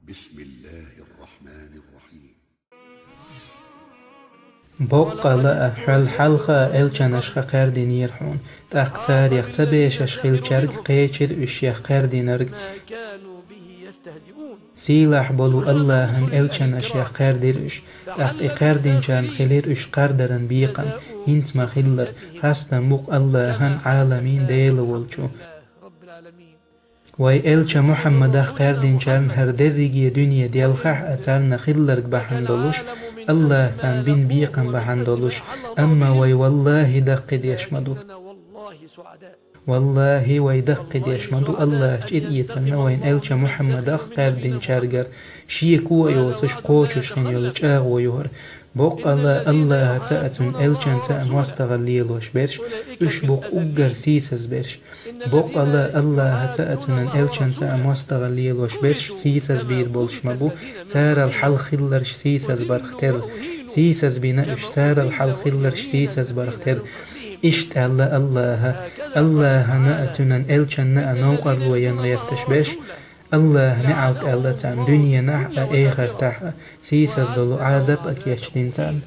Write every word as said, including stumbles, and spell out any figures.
بسم الله الرحمن الرحيم. Боккъала а, хьол хьалха а элчанаш ха кхаьрдинера хьуна, тӀаккха царех ца бешаш хилчаьрга кхечира уьш шех кхаьрдинарг. Сийлахь болу Аллахьан элчанаш шех кхаьрдира уьш, тӀаккха и кхаьрдинчарна хилира уьш кхардаран бекхам, хӀинца ма-хиллара, хастам бу-кх Аллахьан, Ӏаламийн Дела волчу. Вай элча Мухьаммадах кхаьрдинчарна хӀара дерриге дуьне делхахь а царна хилларг бахьана долуш, Аллахьа царна бина бекхам бахьана долуш, амма вай валлахӀи даккхийдеш ма ду. ВаллахӀи, вай даккхийдеш ма ду Аллахьа чӀир эцарна вайн элча Мухьаммадах кхаьрдинчаьргара, шеко а йоцуш кхочуш хин йолу чӀагӀо ю хӀара. Боккъала а Аллахьаца а, цуьнан элчанца а мостагӀалла лелош берш, уьш бу-кх уггар сийсаз берш. Боккъала а Аллахьаца а, цуьнан элчанца а мостагӀалла лелош берш сийсаз бийр болуш ма бу, царал хьалха хилларш сийсаз барх терра. Сийсаз бина уьш царал хьалха хилларш сийсаз барх терра. Иштта аьлла Аллахьа: Аллахьана а, цуьнан элчанна а новкъарло ян гӀерташ берш, Аллахьа неӀалт аьлла царна дуьненахь а, эхартахь а, сийсаз долу Ӏазап а кечдина царна.